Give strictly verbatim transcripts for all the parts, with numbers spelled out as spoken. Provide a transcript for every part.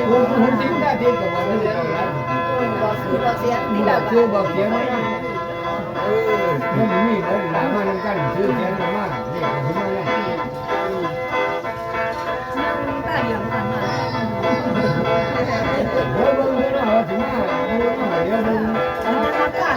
ผมผมทิ้งได้เพียงแต่ว่าไม่ได้เอาไว้ บอกคือบอกเสียงนี่แหละ คือบอกเสียงไว้นะ เออ มันมีหลายหลายมาทำกัน ชื่อเสียงมาเนี่ยผมมาเนี่ย เดี๋ยวเบิ่งเด้อนะว่าสิมาเดี๋ยวเบิ่ง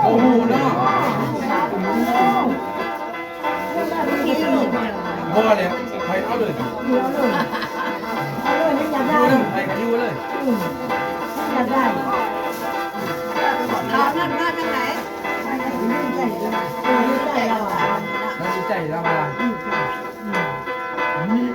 โอ้โหเนาะ บ่แล้ว ไปเอาเลย เอาเลย อยากได้ อยู่นำ ไปก็อยู่เลย อืม อยากได้ เอาเงินมาจากไหน มันดีใจแล้วอะ มันดีใจแล้วอะ อืม อืม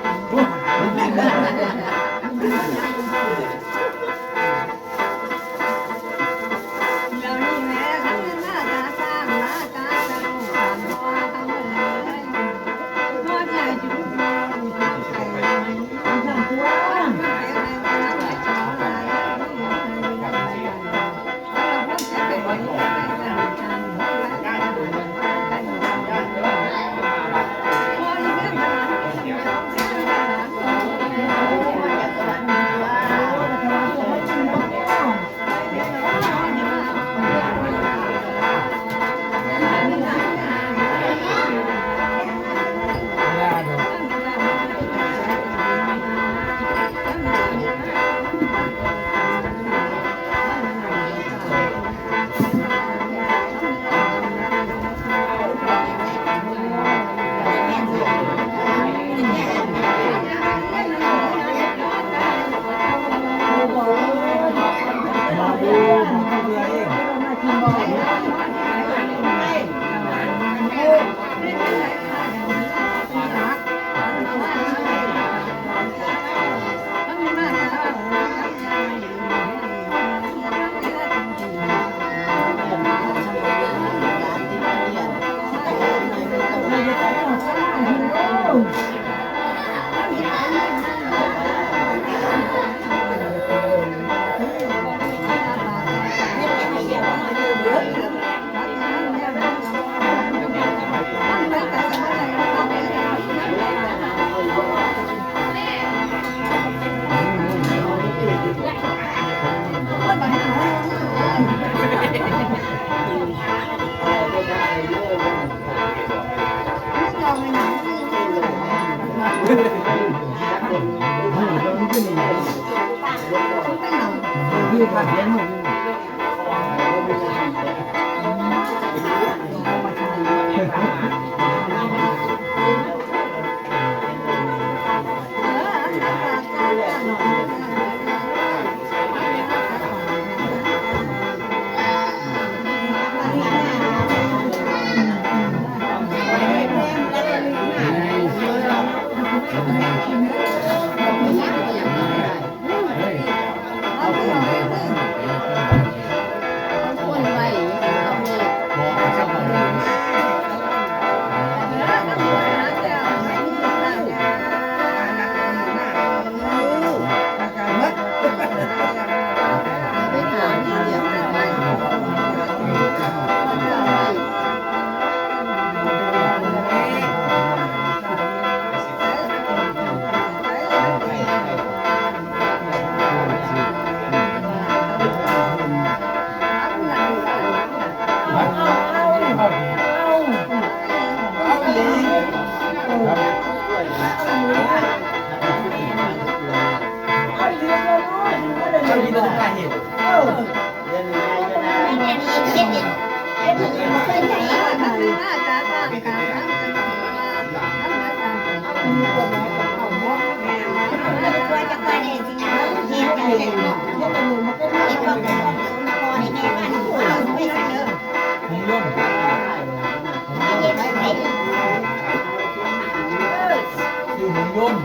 คือหงยนต์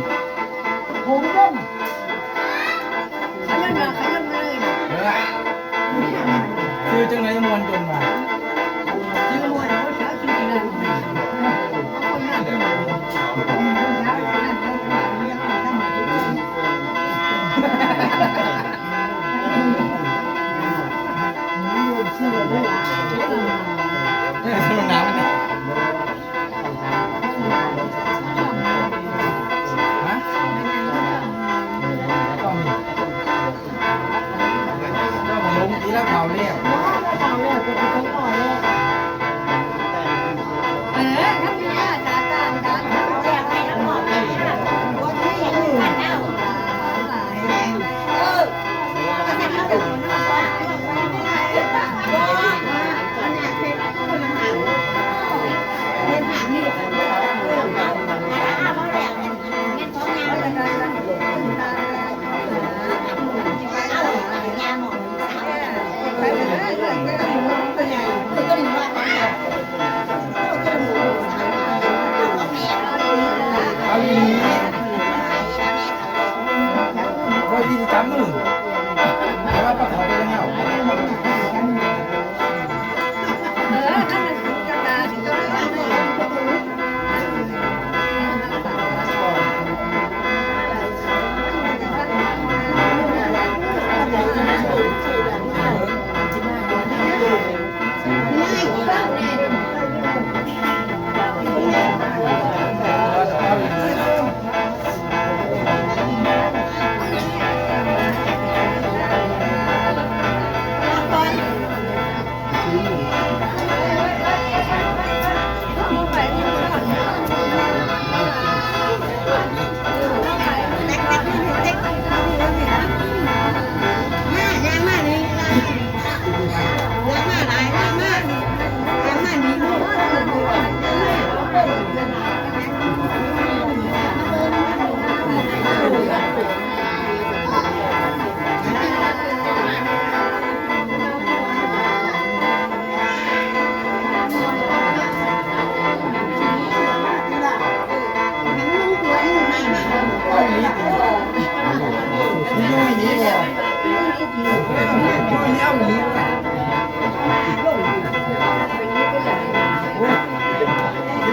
ขยันมาขยันมาเลย เออ คือจังไหนมวนจนมา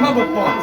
มาบอกปอด